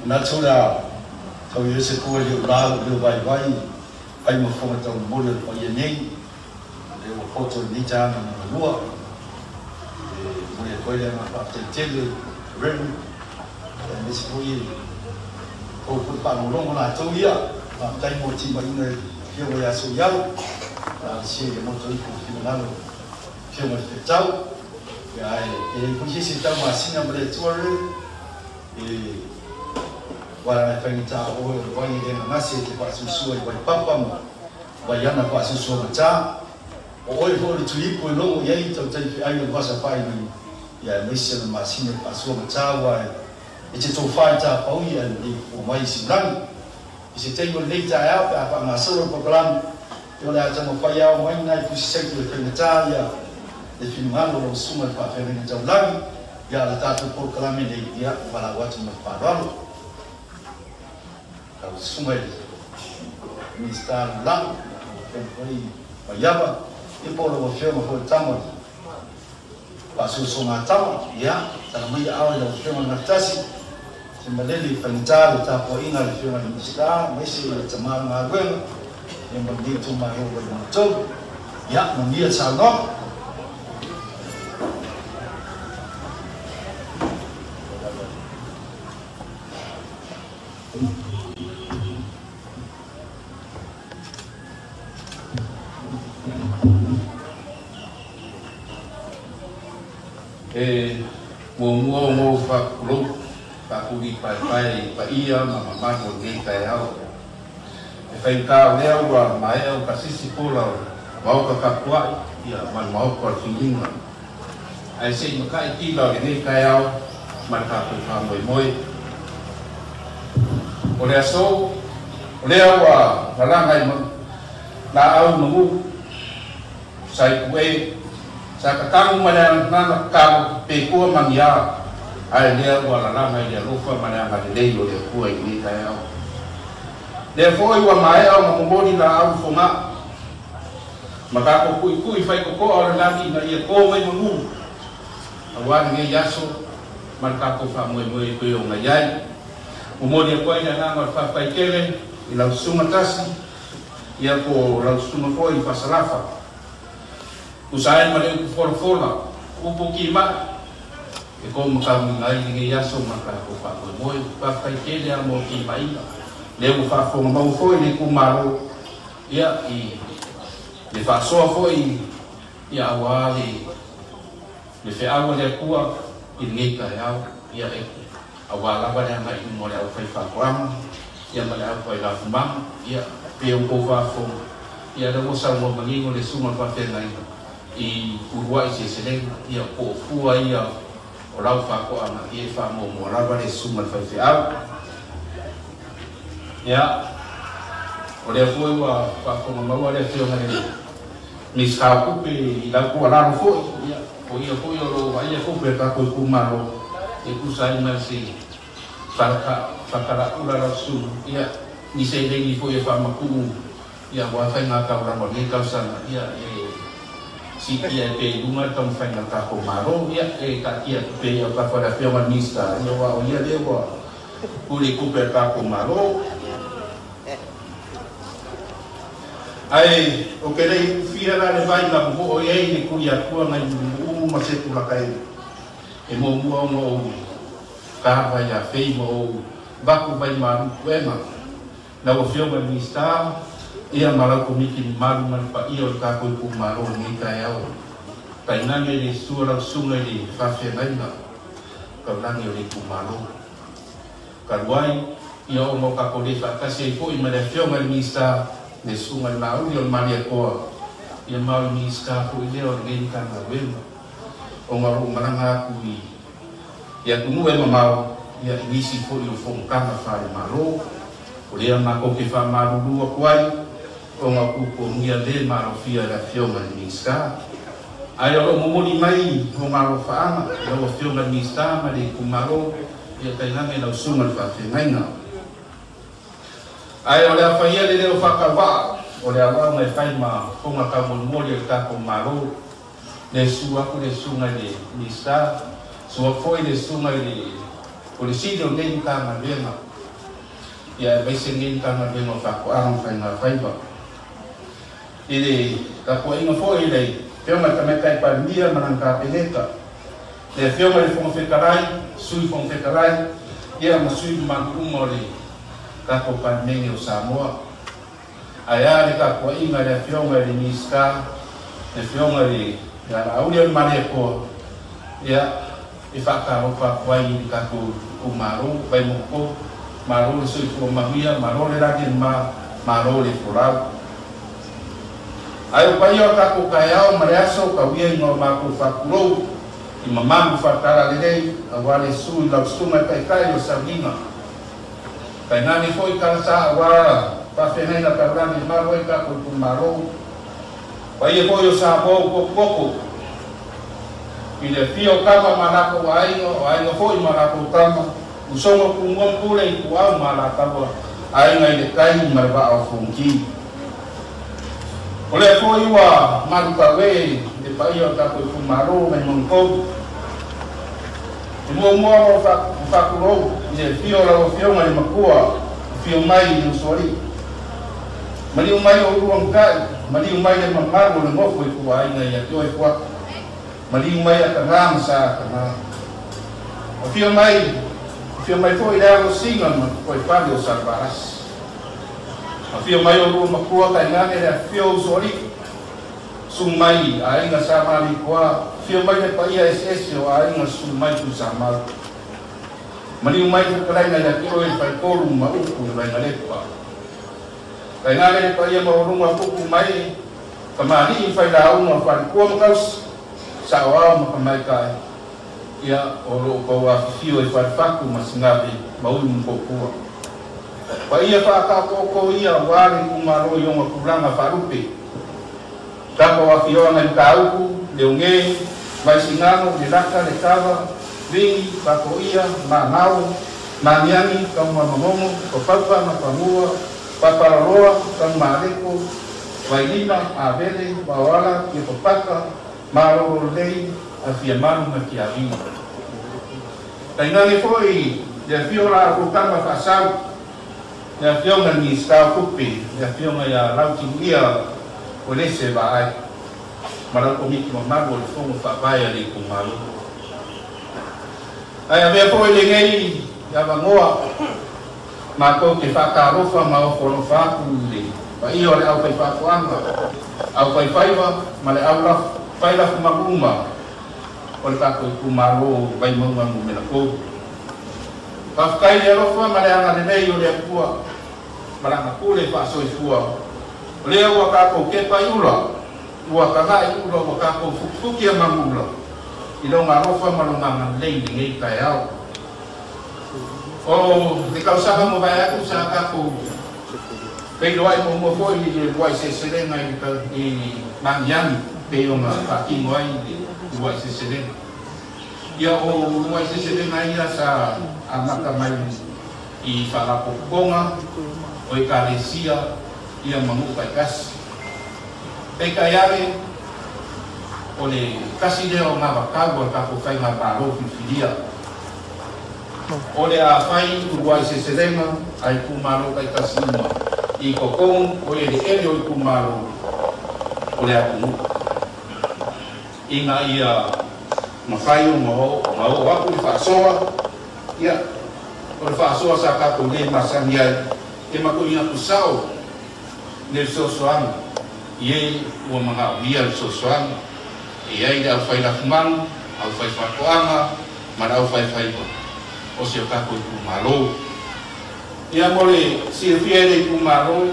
Manatu o le a tau i ai se koe le ula o leo vaivai fai ma fofoga taumolimoli o le paia nei le ua poto i lenei taeaga magalua. E momoli atu ai le agaga faafetai tele Reverend aemaise foi tou foi faalogologo latou ia. Faafetai mo timaiga i le Afioga ia Suialo talosia ia moto ifo finagalo o le Afioga i le Fetau. Ia ae e leai foi se isi e taumasina ma le Atua Reverend e aua leaga e faigata o oe o le vai e le gagase e te faasuasua i Vaipapa ma Vaiana faasuasuagata. O oe foi o le tuiipu e logo i ai tautai feai o le vasa faailoilo, ia aemaise o le masina e faasuagata aua e te tofa i tapaui ae ua le fua mai i siulagi. I se taimi o lenei taeao pe a faagasolo le polokalame, ia o le a taumafai ao mai nai tusi saito e faigata ia le finagalo o lau susuga i le faafeagaiga taulagi, ia a o le tatou polokalame nei, ia valaau atu ma le faaaloalo. Lau susuga i le Minisita Lagolago, lau Afioga foi Maiava, ia po o lau Afioga foi le tama o le Faasoasoagatama, ia, tala mai aao i lau Afioga i le Gatasi, se malele i faigata le tapuaiga a le Afioga i le Minisita, aemaise le tama o le galuega, ia ma lenei itumalo ua i matou. Ia, manuia le saunoaga. E muamua ona ou faatulou, faatuli paepae i paia ma mamalu o lenei taeao. E faigata o lea ua maea ona tasisi pola o le maota tapuai ia ma le maota o le filiga. Ae se i matai tila o lenei taeao ma le tatou faamoemoe. O le aso, o lea ua lalaga i laau manu sa i pu'e sa tatagu ma le agaga tatalo pe kua ma ni a, ae lea ua lalaga i le alofa ma le agalelei o le Atua i lenei taeao. Lea foi ua maea ona momoli laau i Fogaa ma tatou tu'itu'i faitoto'a o le lagi ina ia to mai manu auā lenei aso ma le tatou faamoemoe e pei ona i ai. Momoli atu ai le agaga o le faafetai tele i lau susuga Tasi ia po o lau susuga foi Fasalafa tusa ai ma le upu folafola, upu timai e tou matauina ai lenei aso ma le tatou faamoemoe. Faafetai tele lava mo timaiga lea ua faafofoga maua foi le itumalo ia i le faasoa foi ia auā le feau a le Atua i lenei taeao ia e auā lava le agai i luma o le aufaifaatoaga ia ma le aufailafumaga ia pei ona tou faafofoga ia lea ua saunoa manino le susuga i le faafeagaiga i uluai seleselega ia po o fua ia o lau faatoaga ia e faamuamua lava le susuga i le faifeau. Ia o lea foi ua faafofoga maua le Afioga i le Minisita o Tupe i lau tuualalo foi ia o ia foi o lo o vaaia tupe a le tatou itumalo e tusa ai ma se faatalaula lau susuga ia ni seleni foi e faamatuu ia aua faiga taulaga o lenei tausaga ia e siitia ai pea i luga le taumafaiga a le tatou Malo. Ia e taatia atu pea i autafa o le Afioga i le Minisita ia aua o ia lea ua pule i tupe a le tatou Malo. Ae ou te le i uufia la le vai na momoo i ai le Tuiatua nai Mulimu'u ma Setulakaelu, e muamua ona ou tava ia Fei ma ou vaku vai malu puega. Lau Afioga i le Minisita ia ma lau Komiti mamalu ma le paia o le tatou itumalo i lenei taeao, tainane le sua lau susuga i le faafeagaiga taulagi o le itumalo. Talu ai, ia ona o tatou le faatasi ai foi ma le Afioga i le Minisita, le Susuga i le Laauli o le Malietoa, ia ma o le Minisita foi lea o lenei Matagaluega, ona o lou malaga atu i atunuu e mamao, ia i nisi foi o fonotaga faale-Malo. O lea matou te faamalulu atu ai, ona o tupuagia le malofia e le Afioga i le Minisita. Ae o lo o momoli mai ona alofaaga i lau Afioga i le Minisita ma le itumalo, ia tainane lau susuga i le faafeagaiga. Ae o le a faia le leo faatauvaa o le auauna e fai ma fofoga taumolimoli a le tatou Malo. Le susu atu le susuga i le Minisita, susu atu foi le susuga i le Pule Sili o lenei Matagaluega. Ia e vaise lenei Matagaluega o Faatoaga ma Faiga Faiva. I le tapuaiga foi i le Afioga i le Tamaitai Palemia ma lana Kapeneta, le Afioga i le Fofoga Fetalai, Sui Fofoga Fetalai, ia ma sui usufono mamalu uma o le tatou Palemene o Samoa. Ae a le tapuaiga i le Afioga i le Minisita, le Afioga i le Laaulialemalietoa, ia e faatalofa atu ai i le tatou itumalo Vaimauga 3, malo le soifua manuia, malo le lagi e mama, malo le folau. Ae o paia o tatou taeao ma le aso tauia ina o matou faatulou i mamalu faatalalelei aua le susu i lau susuga i taitai o sauniga. Tainane foi talasa aua faafeagaiga taulagi e malu ai tatou itumalo. Paia foi o Samoa ua potopoto i le afio o Tama ma latou aiga, o Aiga foi ma latou Tama, usoga Tumua ma Pule Ituau ma Alataua, Aiga i le Tai ma le Vaa o Fonoti. O lea foi ua malutauē le paia o tatou itumalo Vaimauga 3. E muamua ona ou faatulou i le afio o lau Afioga i le Matua, afio mai i le Usoalii. Maliu mai oulua matai, maliu mai le mamalu o le nofo i tuaiga ia te oe Fuata. Maliu mai Ataga ma Sa Ataga. Afio mai foi le alo Siga ma Fuaifale o Salevalasi. Afio mai oulua matua tainane le afio o Usoalii. Susu mai aiga Sa Malikoa, afio mai le paia eseese o aiga susu mai Tuisamau. Maliu mai fetalaiga ia te oe le Faletolu ma upu i le Vainalepa. Tainane le paia maualuga tupu mai tamalii failauga falekua ma tausi, saoao ma tamaitai, ia o loo tou afifio i Falefatu ma Sigave ma Ulu ma Topua. Paia faataotooto ia aua le itumalo i ona tulaga faalupe. Tatou afioaga i Matautu, Leogē, Vaisigano, Lelata, Letava, Vigi, Faatoia, Maamau, Magiagi, Tanugamanono, Papaupa, Matamua, Papalaloa, Tanumaleko, Vailima, Avele, Vaoala, Tiapapata, Malololelei, Afiamalu ma Tiavi. Tainane foi le afio o la latou tama faasau, le Afioga i le Minisita o Tupe, le Afioga ia Lautimuia Uelese Vaai, ma lau Komiti mamalu o le Fono Faavae a le itumalo. Ae avea foi lenei avanoa matou te faatalofa ma ofo alofa atu i le paia o le aufaifaatoaga, aufaifaiva ma le au failafumalu uma o le tatou itumalo Vaimauga 3. Faafetai i le alofa ma le agalelei o le Atua ma lana pule faasoifua o lea ua tatou kepa i ula, ua taga'i ula, ua tatou fukifuki a manuula i lona alofa ma lona agalelei i lenei taeao. O le tausaga ua mavae atu sa tatou feiloai muamua foi i le uluai seleselega i Magiagi pei ona faatino ai le uluai seleselega. Ia o uluai seleselega ia sa amata mai i faalapotopotoga o ekalesia ia ma nuu taitasi. Peitai ane o le tasi lea o gavatau a le tatou faigamalo filifilia o le a fai uluai seleselega a itumalo taitasi uma i totonu o eleele o itumalo o le atunuu ina ia mafai ona oo atu le faasoa. Ia o le faasoa sa tatou lē masani ai e matuina tusao le fesoasoani i e ua manaomia le fesoasoani e i ai le aufailafumanu, aufaifaatoaga ma le aufaifaiva o si o tatou itumalo. Ia mo le silafia e le itumalo,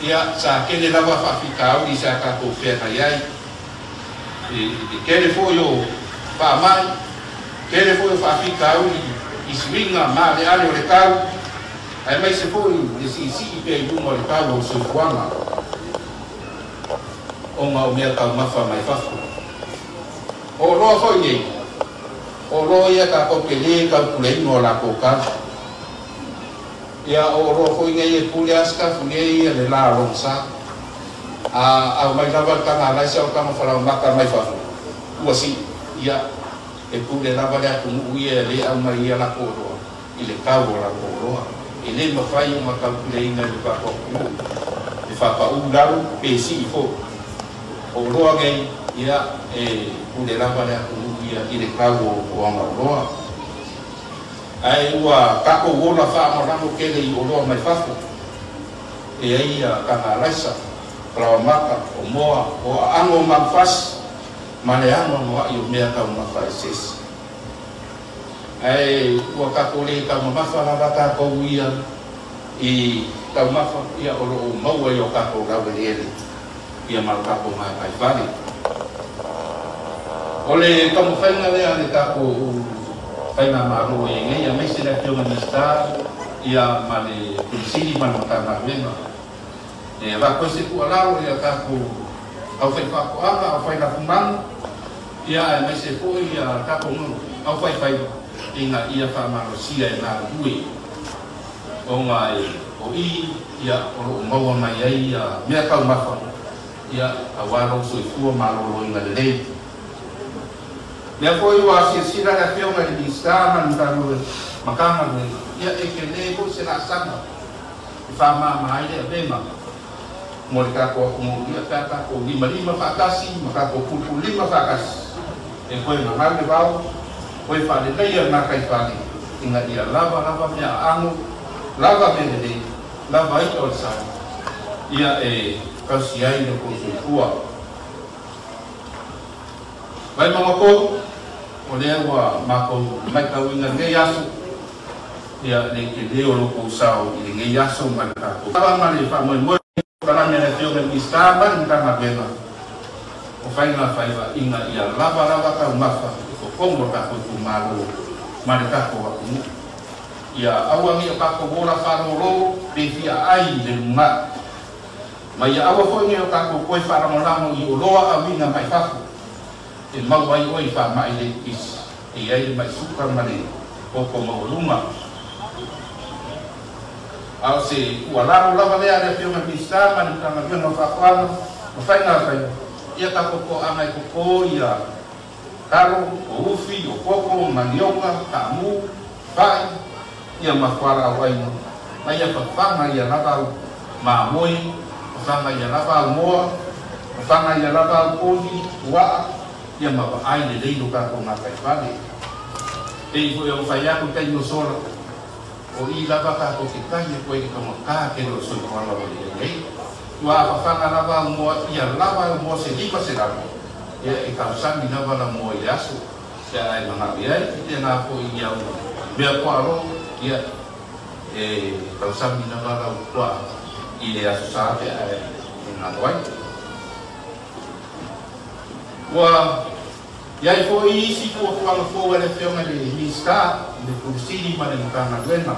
ia sa tele lava faafitauli sa tatou feagai ai i le tele foi o faamai, tele foi o faafitauli i suiga maaleale o le tau, aemaise foi le siisii pea i luga o le tau o le soifuaga ona o mea taumafa mai fafo. O oloa foi nei, o oloa ia tatou te lē taupuleina o latou tau. Ia o oloa foi nei e pule lava sitafulia ia le la logasa a aumai lava le taga alaisa o taga falaomata mai fafo ua sii. Ia e pule lava le atunuu ia e lē aumai ia latou oloa i le tau o latou oloa. E lē mafai ona taupuleina i le tatou atunuu e faapa'ū lalo pe si'i fo'i o oloa nei. Ia e pule lava le atunuu ia i le tau o ana oloa, ae ua tatou ola fa'amalago tele i oloa mai fafo e ai ia taga alaisa, falauamata, o moa, o a'ago o manufasi ma le anoanoa'i o mea taumafa eseese, ae ua tatou lē taumamafa lava tatou ia i taumafa ia o lo'o maua i o tatou laueleele ia ma lo tatou gataifale. O le taumafaiga lea le tatou faigamālō e nei aemaise le Afioga Minisita ia ma le Ofisa Sili ma le Matagaluega e avatu ai se tu'ualalo ia tatou aufaifaatoaga, aufailafumagu ia aemaise fo'i ia tatou aufaifaiva ina ia fa'amalosia e galulue ona e o i ia o lo'o maua mai ai ia mea taumafa ia auā lou soifua malōlōina lelei. Lea foi ua silasila le Afioga i le Minisita ma le Matagaluega ia e telē fo'i se la'asaga e faamāmā ai le avega mo le tatou atunuu ia pe a tatou limalima fa'atasi ma tatou pulupululima fa'atasi e toe gagau le vao, toe fa'aleleia le gataifale ina ia lava lava mea a'ago, lava mea lelei, lava i'a o le sami ia e tausi ai le tou soifua. Vaimauga 3, o lea ua matou matauina lenei aso ia le telē o lo tou sao i lenei aso ma le tatou ava ma le faamoemoe kalame le Afioga i le Minisita ma le Matagaluega o Faiga Faiva ina ia lava lava taumafa i totonu o le tatou itumalo ma le tatou atunuu ia aua nei o tatou ola faalōlō pe fiaai i le lumanai ma ia aua fo'i nei o tatou toe faalagolago i oloa auina mai fafo e maua ai oe i faama'i le pipisi e i ai le ma'i suka ma le toto maualuga. A o se tuualalo lava lea a le Afioga i le Minisita ma le Matagaluega o Faatoaga ma Faiga Faiva ia tatou toaga e totō ia talo, o ufi, o koko, manioka, ta'amū, fa'i ia ma fuala'au aina ma ia fafaga ia lava au mamoe, fafaga ia lava au moa, fafaga ia lava au poni pua'a ia ma va'ai lelei lo tatou gataifale. Pei fo'i ona fai atu taimi o sola o i lava tatou te tagi atu ai le taugatā tele o le soifuaga ua i ai nei. Ua afafaga lava au moa ia lava au moa se 500 ia e tausami lava lau moa i le aso pe a e mana'o i ai faapena fo'i i au mea pua'alō ia e tausami lava lau pua'a i le aso sā pe a e galo ai. Ua i ai fo'i isi fuafuaga fou a le Afioga i le Minisita, le Ofisa Sili ma le Matagaluega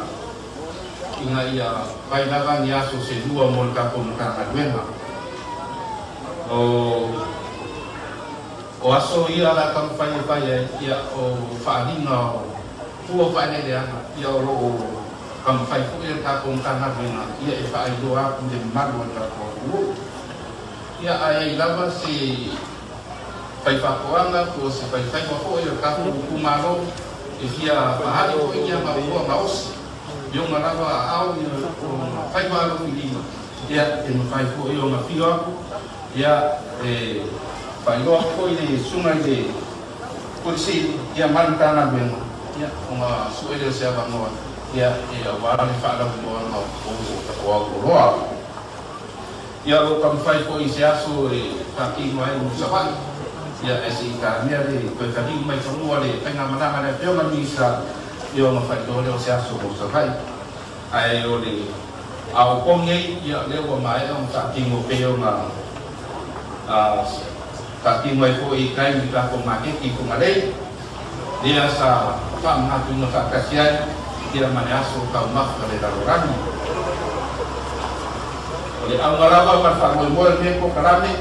ina ia fai lava ni aso se lua mo le tatou Matagaluega. O aso ia la taumafai e fai ai ia o fa'aaliga o fua fa'aeleeleaga ia o lo'o taumafai fo'i e le tatou Matagaluega ia e fa'ailoa atu le mamalu o le tatou atunuu ia ae ai lava se faifaatoaga po o se faifaiva fo'i o le tatou itumalo e fia fa'aali fo'i ia maoa gaosi i ona lava a'ao ia o faiva alofilima ia e mafai fo'i ona fio aku ia e fa'ailoa atu fo'i le susuga i le Ofisa Sili ia ma le Matagaluega ia ona su'e lea o se avanoa ia e auā le fa'alauiloaga o au oloa ia o lo'o taumafai fo'i i se aso e faatino ai mo Sava'i ia ae se'i tamea le toe tali'u mai fanua le faigamalaga le Afioga i le Minisita ia ona fa'ailoa lea o se aso mo Sava'i. Ae o le a o pogi ai ia lea ua mae'a ona fa'atino pei ona faatino ai fo'i i taimi tatou maketi i Fugalei lea sa fa'amanatuina fa'atasi ai ia ma le aso taumafa le lalolagi. O le auga lava ma le fa'amoemoe o lenei polokalame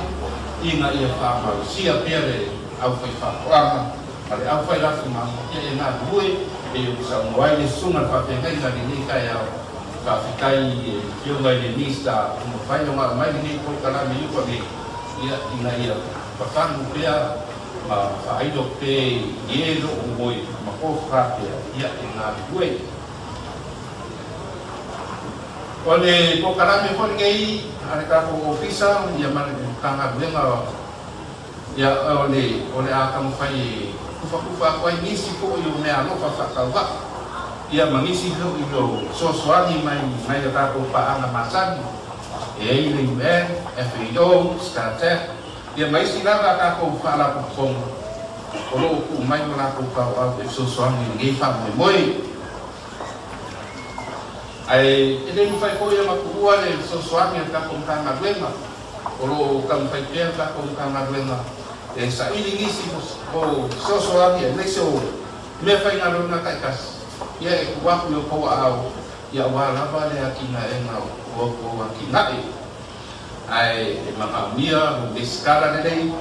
ina ia fa'amalosia pea le aufaifaatoaga ma le aufailafumaga ia e galulue pei ona saunoa ai le susuga le faafeagaiga lenei taeao. Fa'afetai i le Afioga i le Minisita ua mafai ona aumai lenei polokalame i uta nei ia ina ia fafagu pea ma fa'ailo pe i e lo'o moe ma tofā pea ia e galulue. O le polokalame foi lenei a le tatou ofisa ia ma le Matagaluega ia o le a taumafai e tufakufa atu ai nisi foi o meaalofa faatauvaa ia ma nisi foi o fesoasoani mai nai a tatou paaga masani e ai le UN, FAO, StarTech ia ma isi lava a tatou faalapotopotoga o loo tuu mai ma latou tauau e fesoasoani i lenei faamoemoe. Ae e le mafai foi ona tuua le fesoasoani a le tatou Matagaluega o loo taumafai pea le tatou Matagaluega e saili nisi o fesoasoani aemaise o mea faigaluega taitasi ia e tuu atu i outou aao ia aua lava le atinaega o outou atinae. Ae e manaomia lou lesitala lelei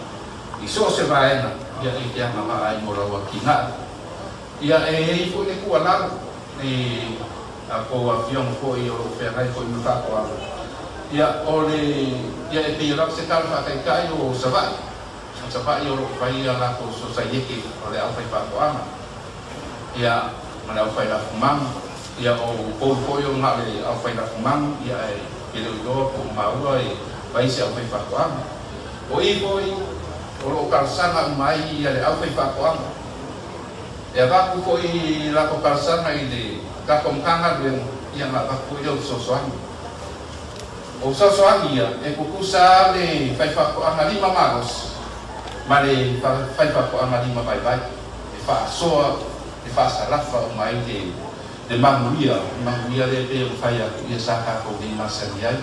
i so o se vaega ia e te agavaa ai mo lau atinae. Ia e i ai foi le tuualalo i a outou afioga foi o loo feagai foi ma faatoaga ia o le ia e pei lava se tala faataitai o Savaii. O Savaii o loo fai a latou sosaiete o le aufaifaatoaga ia ma le aufai lafumanu ia o Upolu foi o na o le aufai lafumanu ia ae e le o iloa po o maua e fai se aufaifaatoaga. O i foi o loo talosaga uma ai ia le aufaifaatoaga e avatu foi latou talosaga i le tatou Matagaluega ia na avatu foi lea o fesoasoani. O fesoasoani ia e tutusa le faifaatoaga lima malosi ma le faifaatoaga lima vaivai e faasoa e faasalafa uma ai le manuia lea pei ona fai atu ia sa tatou le masani ai.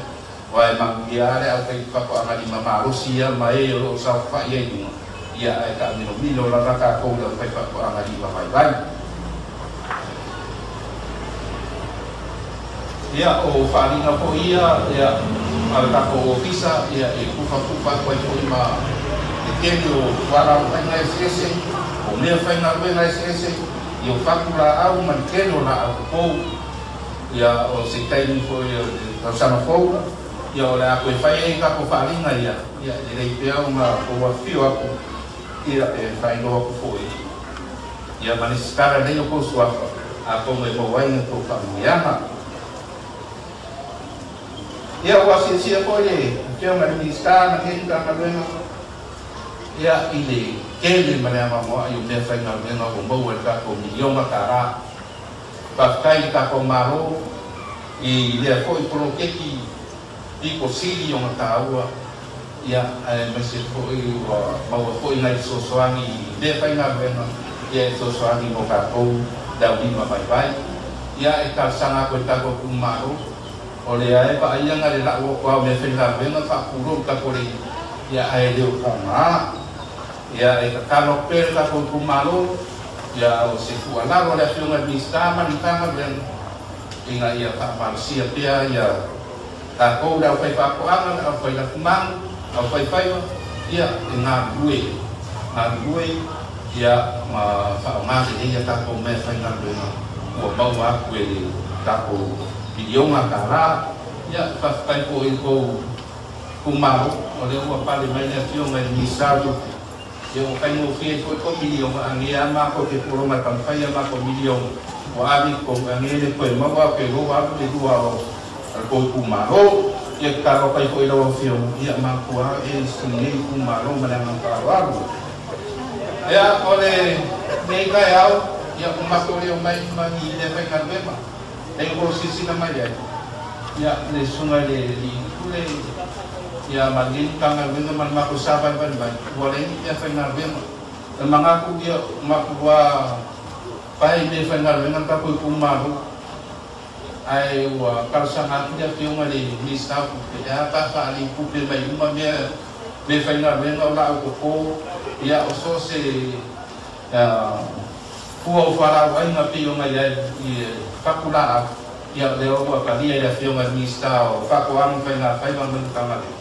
Aua e manuia lava le aufaifaatoaga lima malosi ia ma e o loo saofafai ai luga ia ae taamilomilo lava tatou le aufaifaatoaga lima vaivai. Ia o faaaliga foi ia ia a le tatou ofisa ia e tufakufa atu ai foi ma le tele o fualaau aina eseese o mea faigaluega eseese ia o fatu laau ma le tele o laau popou ia o se taimi foi o le tausaga fou ia o le a toe fai ai tatou faaaliga ia ia e lelei pea ona tou afifio atu ia e faailoa atu foi ia ma le lesitala lelei o tou suafa atonu e maua ai na tou faamanuiaga. Ia ua silasila foi le afioga i le Minisita ma lenei Matagaluega ia i le tele ma le anoanoai o mea faigaluega ua maua i le tatou miliona tala. Faafetai i le tatou Malo i lea foi poloketi pito sili ona taua ia aemaise foi ua maua foi nai fesoasoani i mea faigaluega ia e fesoasoani mo tatou le aulima vaivai. Ia e talosaga atu i le tatou itumalo o lea e vaaiaga le lau atu ao mea faigaluega faapulou tatou le ia ae le o faaaoga. Ia e tatalo atu pea le tatou itumalo ia o se tuualalo a le afioga i le Minisita ma le Matagaluega ina ia faamalosia pea ia tatou le aufaifaatoaga, le aufailafumanu, aufaifaiva ia e galulue ia ma faaaoga lelei a tatou mea faigaluega ua maua atu e le tatou miliona tala. Ia faafetai foi i tou itumalo o lea ua pale mai le afioga i le Minisita o Tupe ia ua faigofie ai foi tou miliona agea matou te pologa e taumafai a matou miliona ua ave i totonu agea le toe maua pe loa alu le lua o le tou itumalo. Ia tatalo atu ai foi lau afioga ia matua e lenei itumalo ma le agaga faaaloalo. Ia o lenei taeao ia ua matou leo mai ma ni mea faigaluega e ua silasila mai ai ia le susuga i le alii pule ia ma lenei Matagaluega ma le matou savalivali mai ua leai ni mea faigaluega. E manatu ia matua fai mea faigaluega le tatou itumalo ae ua talosaga atu le afioga i le Minisita o Tupe e a pe a faalii tupe mai uma mea faigaluega o laau popo ia o so o se fua o fualaau aina pei ona i ai i fatu laau ia lea ua talia i le afioga i le Minisita o Faatoaga ma Faigafaiva ma le Matagaluega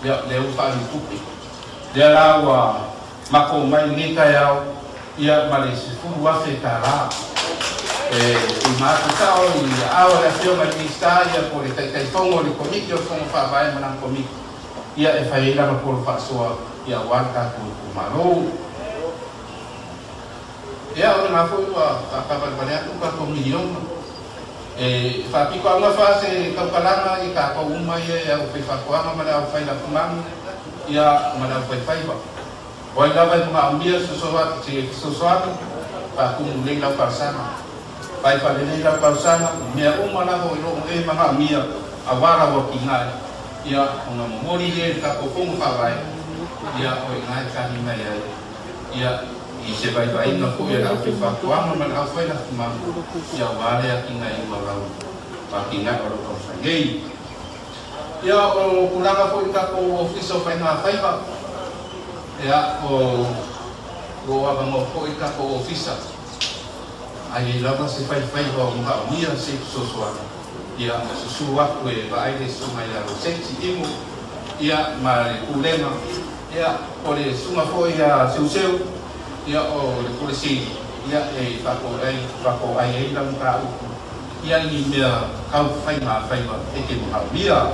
ia lea ua faalii tupe. Lea la ua matou mai lenei taeao ia ma le $10,000 e tuuina atu sao i aao o le afioga i le Minisita ia po o le Taitaifono o le Komiti o le Fono Faavae ma lana Komiti ia e fai ai lana polo faasoa ia aua le tatou itumalo. Ia o lena foi ua faatavalevale atu tatou miliona. E faapiko augafa se taupalaga i tatou uma ia e aufaifatoaga ma le aufailafugaga ia ma le aufaifaiva. O ai lava e magaomia se fesoasoani, faatumu lelei lau talosaga. Fai faalelei lau talosaga, mea uma lava o loo e magaomia auā lau atinae ia ona momoli lea i le tatou fono faavae ia o iina e tali mai ai ia i se vaivaiga foʻi a le aufaifatoaga ma le aufailafugaga ia auā le atinaeina o lau atinae o loo taumafai nei. Ia o tulaga foʻi tatou ofisa o faiga faiva ia o loo avanoa foʻi tatou ofisa ai lava se faifaiva o magaomia se fesoasoani ia susū atu e vaai le susuga ia Roseti Imo ia ma le pulega ia o le susuga foʻi ia Seuseu ia o le pule sili ia e faatoai ai lau mataupu ia i mea tau faiga faiva e te magaomia.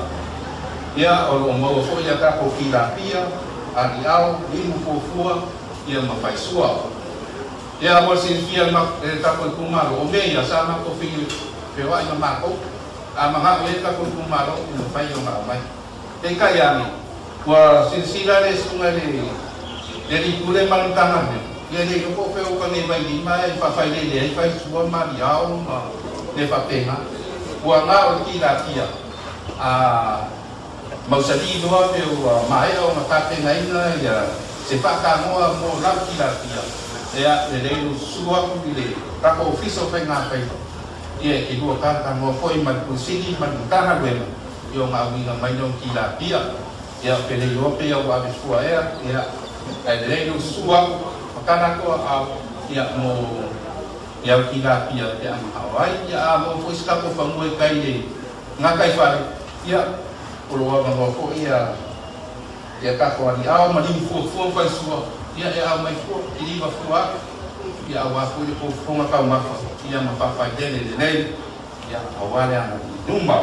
Ia o loo maua foʻi ia tatou tilapia aliao limu fuafua ia ma faisua. Ia mo le silafia e tatou itumalo o mea ia sa matou feoai ma matou a magao ai tatou itumalo e mafai ona aumai. Peitai ane ua silasila le susuga i le alii pule ma le Matagaluega ia le iloa po o fea ua nei vailima e faafailele ai faisua ma aliao ma mea faapena. Ua na o le tilapia a mausali loa pe ua maea ona tapenaina ia se faatagoa mo lau tilapia ia lelei lo susulu atu i le tatou ofisa o faiga faiva ia e lua talakanoa foʻi ma le Pule ma le Matagaluega ia ona auina mai lea o tilapia ia pe le iloa pe ia ua ave fua ea ia ae lelei lo susu atu matala atu aao ia mo ia au tilapia pe a magao ai ia a maua foʻi se tatou fanua i tai le gataifale ia o loo avanoa foʻi ia ia tatou aliao ma limu fuafua ma faisua ia e aumai fua i lima fua atu ia auā foʻi le fofoga taumafa ia ma faafailele lelei ia auā le agai i luma.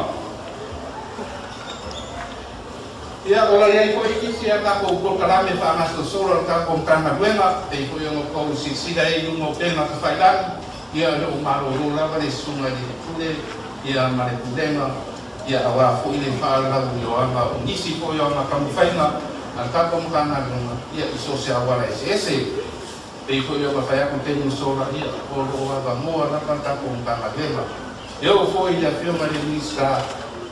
Ia o la iai foʻi nisi a tatou polokalame faagasolosolo a le tatou Matagaluega pei foʻi ona tou silasila ai i luga o upega tafailagi ia o loo malōlō lava le susuga i le pule ia ma le pulega ia auā foʻi le faalauiloaga o nisi foʻi o aga taumafaiga a le tatou Matagaluega ia i so o se auala eseese. Pei foʻi ona fai atu taimi ua sola ia o loo avanoa lava le tatou Matagaluega. E oo foʻi i le afioga i le Minisita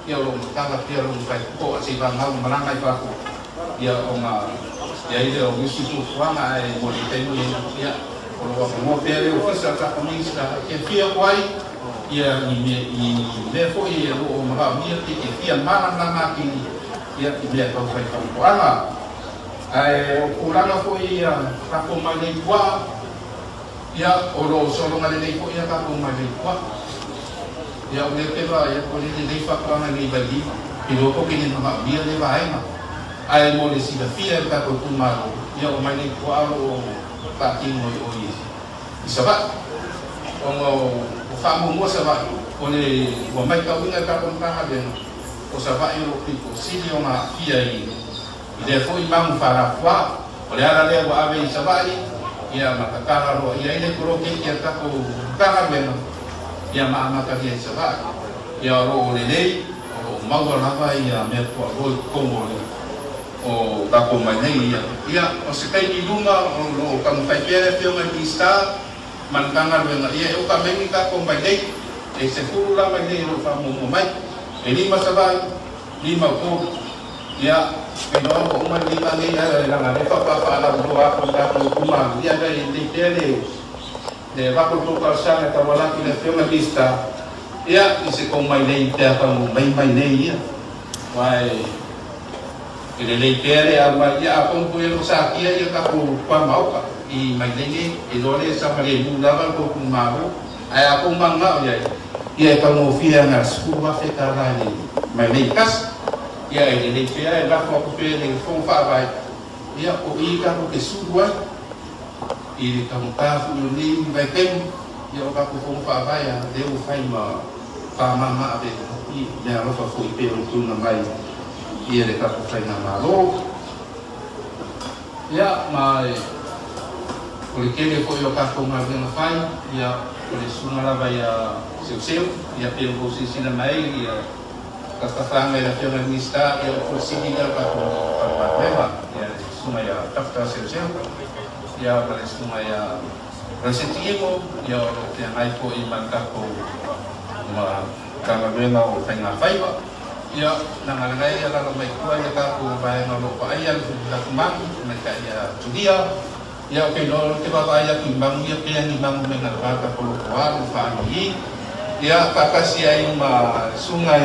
ia o loo matala pea lona faitotoa sei vagau malaga i fafo ia ona iai lea o nisi fuafuaga ae mo le taimi ia o loo avanoa pea le ofisa o le tatou Minisita e fia atu ai ia i mea foʻi o loo magaomia pe e fia malamalama atili ia i mea tau fai fautuaga. Ae o tulaga foʻi ia tatou mailei puaa ia o loo sologa lelei foʻi ia tatou mailei puaa ia o lea pe vaai atu o le lelei faatoaga nei vailima iloa po kene magaomia lea vaega ae mo le silafia e le tatou itumalo ia o mailei puaa o loo faatino i oi i Savaii ona o faamuamua Savaii o le ua maitauina e tatou Matagaluega o Savaii o loo pito sili ona aafia i lea foʻi magu faalafuā o le ala lea ua ave i Savaii ia ma tatala loa ia ai le poloketi a le tatou Matagaluega ia ma amatalia i Savaii ia o loo lelei o loo maua lava ia mea puaʻaloa i totonu o le o tatou mai nei ia ia o se taimi i luma o loo taumafai pea le afioga i Minisita ma le Matagaluega ia e oka mai ni tatou mai nei e 10 la mai nei o loo faamuamua mai e 5 Savaii 5 Upolu ia iloa ua uma le lima nei ae laga le faapafaalauiloa atu i tatou itumalo ia ae lelei pea le avatu o le tou talosaga e tauala atu i le afioga i le Minisita ia i se tou mailei pe a taunuu mai mailei ia aua e lelei pea le aumai ia atonu foi e loo satia ia tatou tuamaota i mailei nei e iloa le saogalemu lava le tou itumalo ae a tou manunao iai ia e taugofie ana $10,000 i le mailei tasi ia e lelei pea e lafo atu pea i le fono faavae ia o i tatou te sulu ai i le taugata foʻi o lenei vaitaimi ia o tatou fono faavae a lea ua fai ma faamama ave i mea alofa foʻi pei ona tuuina mai ia le tatou faigamalo. Ia ma o le tele foʻi o tatou galuega fai ia O le susuga lava ia Seuseu, ia pe o silasila mai ia tafatafaga i le Afioga i le Minisita, ia o Pule Sili lea o le tatou Matagaluega, ia le susuga ia Dr. Seuseu, ia ma le susuga ia Raseti Imo, ia o loo feagai foi ma le tatou Matagaluega o Faiga Faiva. Ia lagalagai ia lalo mai tua ia tatou vaega o loo vaaia le lafumanu tamaitai ia Tulia. Ia o ke no te vaavaai atu i magu ia pea ni magu me na vata polokoa lo whaangi. Ia faatasi ai ma susuga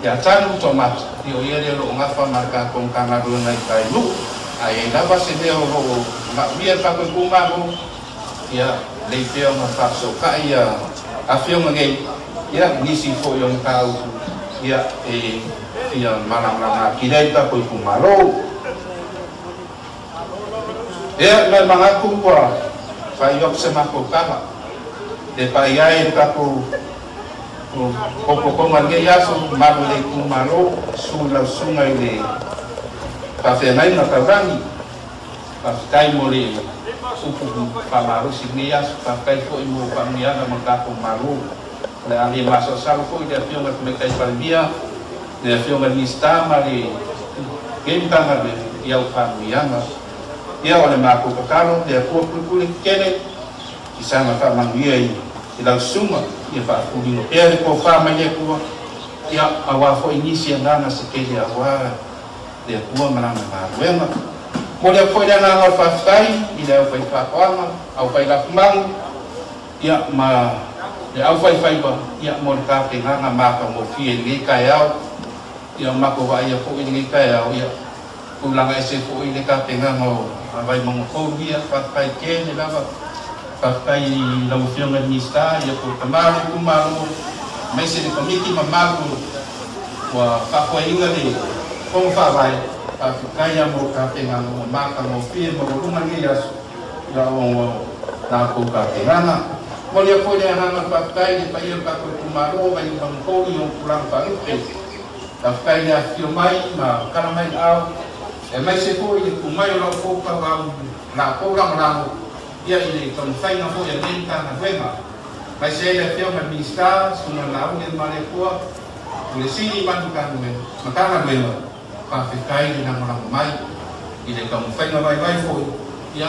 ia Tanu Tomato, ia o ia lea o loo gafa ma le tatou Matagaluega i tai nuu. Ae ai lava se mea o loo manaomia le tatou itumalo, ia lei pea ona faafesootai ia afioga nei, ia nisi foi o mataupu ia e fia malamalama atili ai le tatou itumalo. Ia ma e manatu ua faaiu atu se matou tala le paia ai le tatou popotoga i lenei aso, malu i le itumalo, susu i lau susuga i le faafeagaiga taulagi. Faafetai mo le upu faamalosi i lenei aso, faafetai foi mo faamanuiaga ma le tatou Malo. O le a le masalosalo foi le Afioga i le Tamaitai Palemia, le Afioga i le Minisita ma lenei Matagaluega i au faamanuiaga. Ia o le matou tatalo, le Atua pulepule tetele i saga faamanuia i lau susuga, ia faafulino pea le tofa mai le Atua, ia auā foi nisi agaga se tele auā le Atua ma lana galuega. Momoli atu foi le agaga o le faafetai i le aufaifaatoaga, aufailafumagu, ia ma le aufaifaiva, ia mo le tapenaga matagofie i lenei taeao. Ia o matou vaaia foi i lenei taeao, ia tulaga ese foi le tapenaga o Vaimauga 3, ia faafetai tele lava. Faafetai i lau Afioga i le Minisita, ia po o tama o le itumalo, aemaise le komiti mamalu ua faafoeina le fono faavae. Faafetai lava mo le tapenaga ua matagofie ma ua luga lenei aso, ia ona o la outou tapenaga. Momoli atu foi le agaga o le faafetai i le paia o le tatou itumalo Vaimauga 3 i ona tulaga faalupe. Faafetai le afifio mai ma tala mai le ao, aemaise foi le tumai o lau outou tauau la outou lagolago ia i le taumafaiga foi a lenei Matagaluega. Aemaise ai le Afioga i le Minisita, Susuga Laauli Malietoa, Pule Sili ma le Matagaluega, faafetai le lagolago mai i le taumafaiga vaivai foi, ia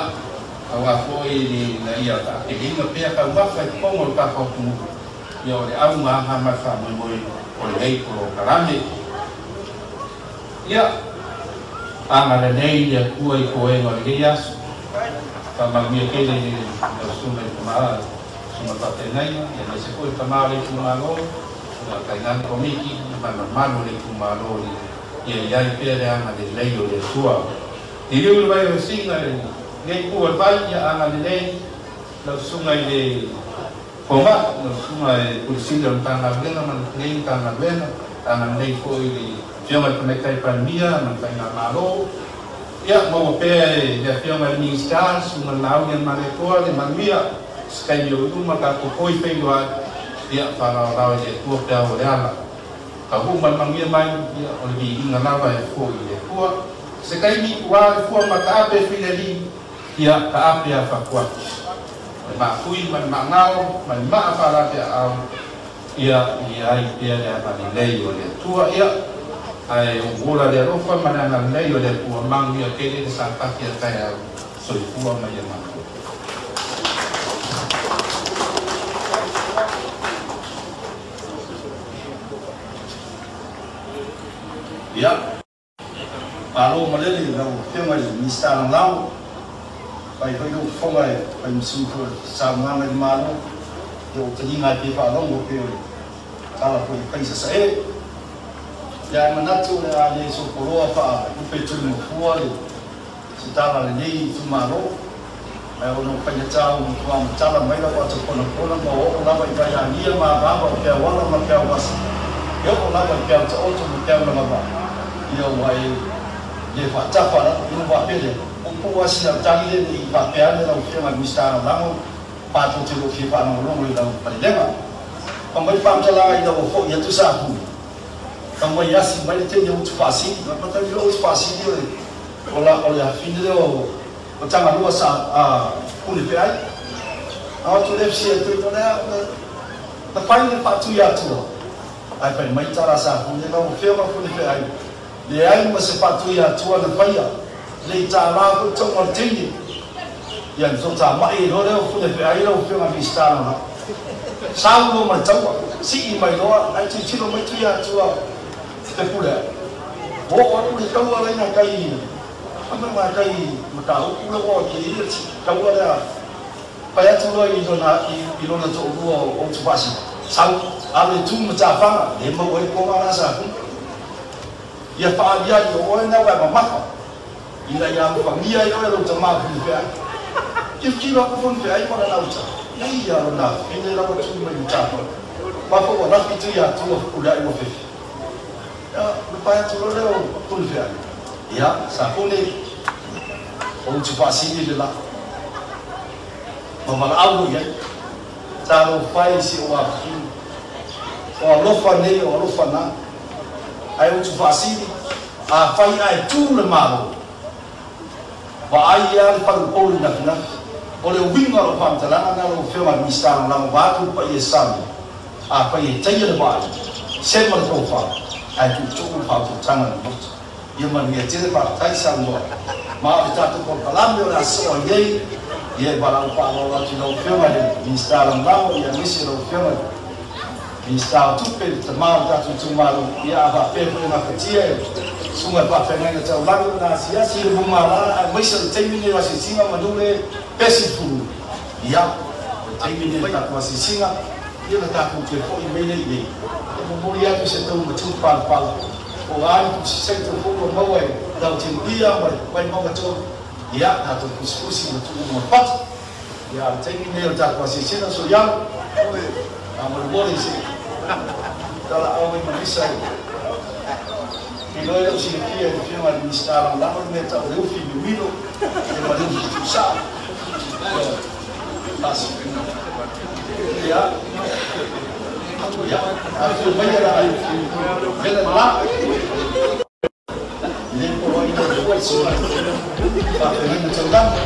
auā foi ina ia taateleina pea taumafa i totonu o le tatou atunuu, ia o le auga ma le faamoemoe o lenei polokalame. Ia agalelei le Atua i toega o lenei aso, faamanuia tele i lau susuga i le tama, susuga faafeagaiga, aemaise foi le tama o le itumalo, ia tainane komiti ma le mamalu o le itumalo, ia i ai pea le agalelei o le Atua. Liliu le vai o le siga i lenei itu o le vai, ia agalelei lau susuga i le fomai, lau susuga i le Pule Sili o le Matagaluega ma lenei Matagaluega, agalelei foi i le Afioga i le Tamaitai Palemia ma le Faigamalo. Ia maua pea e le Afioga i le Minisita, susuga Laauli Malietoa, le manuia se taimi o i luma tatou foi feiloai, ia faalaolao i le Atua peau o le ala. Taunuu ma le manuia mai, ia o le viiga lava e foi i le Atua. Se taimi ua le fua ma taape fileli, ia taape a fatuatu. O le maafui ma le maagao ma le maa faalaveaau, ia i ai pea le agalelei o le Atua. Ia ae ua ola le alofa ma le agalelei o le Atua, manuia tele le sapati a taeao, soifua ma ia manuia. Ia, malo malele i lau Afioga i le Minisita Lagolago, fai foi lou fofoga e fai ma sui foi o le saunoaga i le Malo, ia ua taliga ai pea faalogo pei o le tala foi e fai sasae. Ia ae manatu o le a le sopoloa faaupe tulimafua le se tala a lenei itumalo, ae ona o faigata ua matua matala mai lau ata ponapona ma ua oo lava i vaiagia ma avaava o peauala ma peauasa, e oo lava i peau taoto ma peau lagavaa, ia ua e le faatafa lava ina faapea lea puupuu lava sina tali lea ne i faapea ane lau Afioga i le Minisita Lagolago patou te le o fia faalogologo i lau palelega. Fai mai le faamatalaga ina ua fo'i atu Sapuli, taumai asi mai le taimi o utu faasili, taimi o utu faasili o le afafine lea o Tagalua sa pune feai. A o tu le fsi e tui tole na fai le faatui atua. Ai fai mai tala sa fu le lau feo ma fu le fe ai. Le ai ma se faatui atua na faia. Le i tā la fu tau ma le teine. Ia ni tō mai lo leo fu le fe ai lau feo ma mistana na. Sau lo ma taua. Si i mai loa ai tu tilo mai tui atua. Te pule. O o le taua le na kai. Ama ma kai mata u le o ki i taua le pai atu loa i lona to'olua o Tufasi sau ale tu ma tafaga le mau ai koga la sa fu ia fa'aliali o oe na uae mamafa ina ia alofagia ai oe lou tamā funifeai tilotilo aku funifeai ma lana uta ia ia lona ene lava tu mai matafaga mafa ua lafi tu ia atua ulea'i ua fefe ia le pae atu loa lea o funifeai ia Safune o Utufa'asili le la ma valaau i ai talo fai si o afifino o alofa nei o alofa na ae Utufa'asili afai ae tu le malo vaai ia le falupouli nafinafi o le uiga o lou faamatalaga na lau afioga Minista Lagolago vaatu paia sami afai e taia le vaai sema le tofa ae tuutuu le faautautaga le maota ia manuia tele faafetai saunoa ma o le tatou polokalame o le asoa i ai ia e valaau faaaloalo atu i lau afioga le Minista Lagolago ia aemaise lau afioga le Minista o Tupe le tamā o le tatou itumalo ia a faapea foi gafatia e susuga e faafeagaiga taulagi ona asiasi i le mugalā aemaise o le taimi nei o asiasiga manu le pesi fulu ia o le taimi nei o le tatou asiasiga ia na tatou toe fo'i mai lea i nei e momoli atu se tau matuu palapala o a ni tusisai tau ua maua e lau timuia ma le Vaimauga 3 ia tatou pusipusi ma tuu ma patu ia le taimi nei o le tatou asiasiga so ialo a molemole se talaau ai mamisa i loe lau silafia i le afioga i le Minista Lagolago le mea ta'u le ufi mimilo ia ma le ufi tuusa'a ia ia afio maia la mele la le poloaiga o le ua i susuga faafeagaiga taulagi.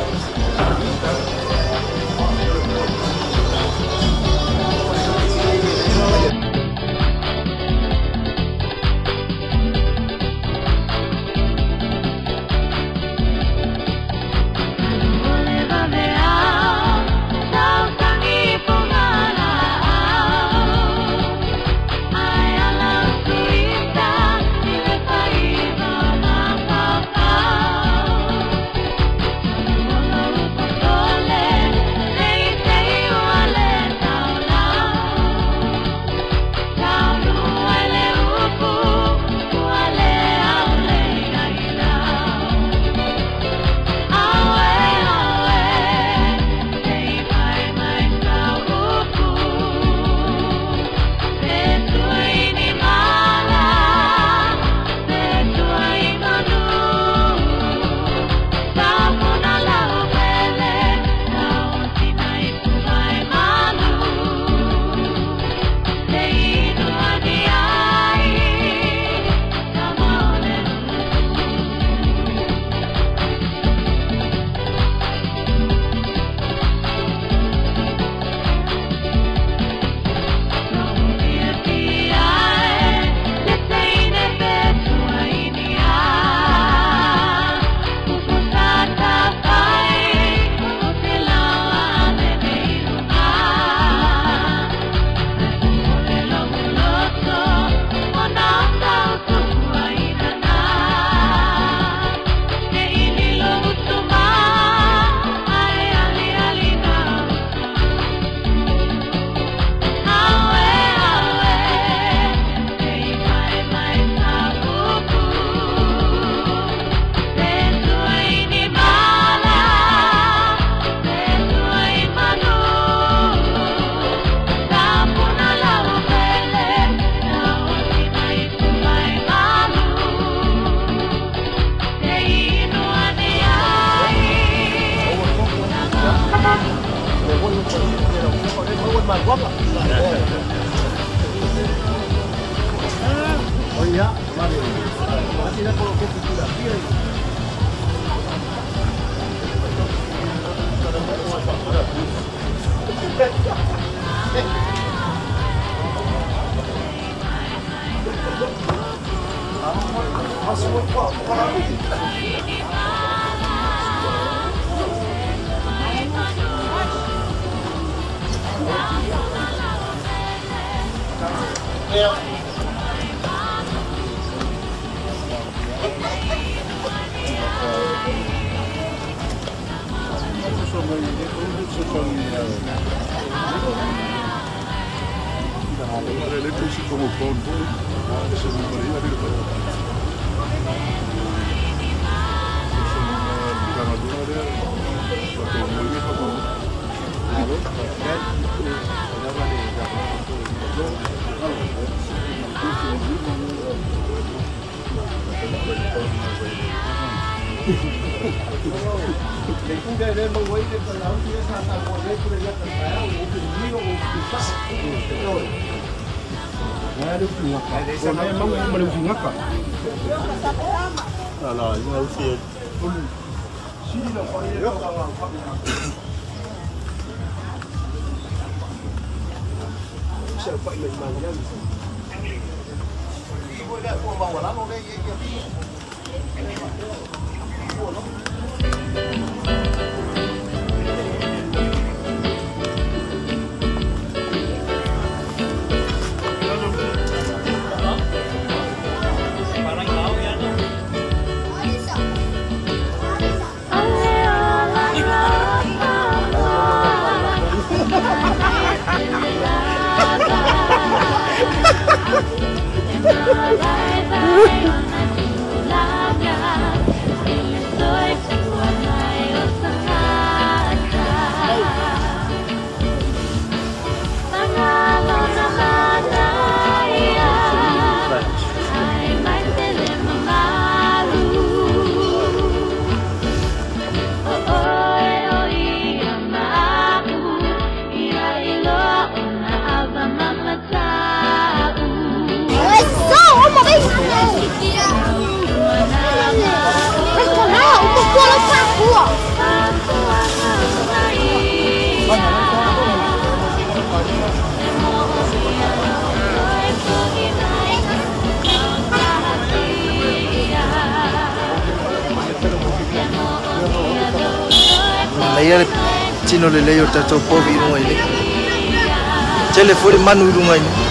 Ia le tino lelei o tatou povi i luga i le tele foi le manu i luga i le.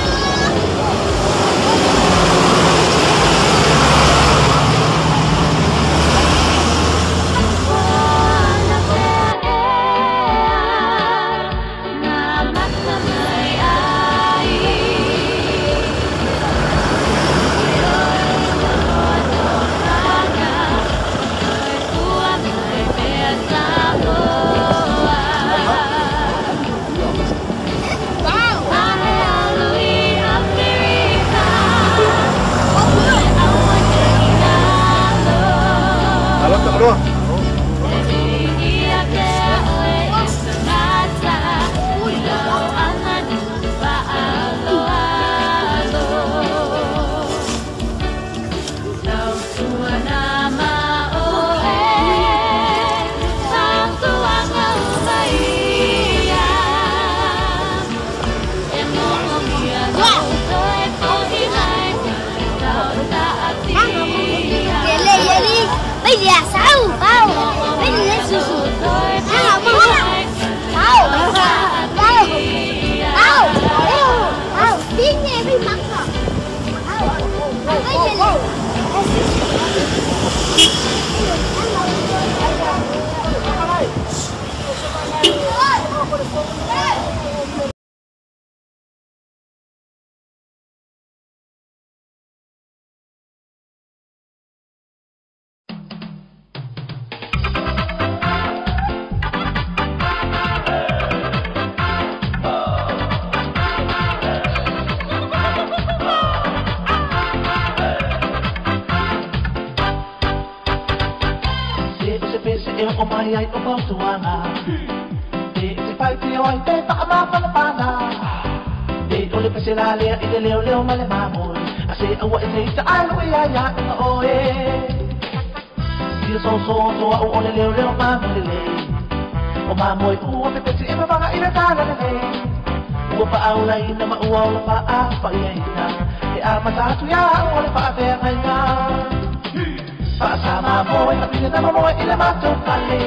Faasama moe na pine na moe i le matou fale.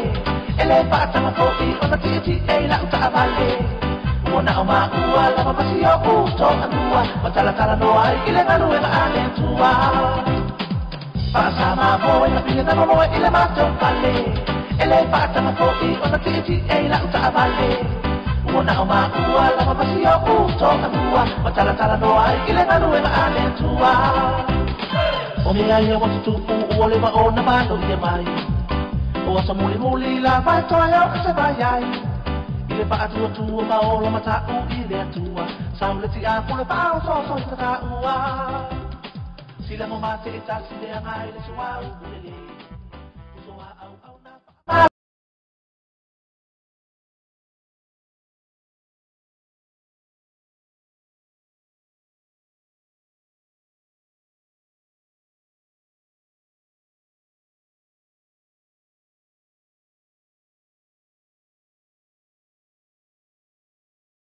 E le faataga foʻi ona tiʻetiʻe i laʻu taʻavale. Ua na o maʻua lava ma si oʻu toʻalua ma talatalanoa ai i le galuega a le Atua. Faasama moe na pine na moe i le matou fale. E le faataga foʻi ona tiʻetiʻe i laʻu taʻavale. Ua na o maʻua lava ma si oʻu toʻalua ma talatalanoa ai i le galuega a le Atua. O mea ia ua tutuʻu ua leva ona malo ia mai. O aso mulimuli lava e toe o se vai ai. I le faatuatua ma ola mataʻu i le Atua. Sau le tiafu le faaosoaso i tataʻua. Sila mo mate e tasi le agai le suaʻu ulelei.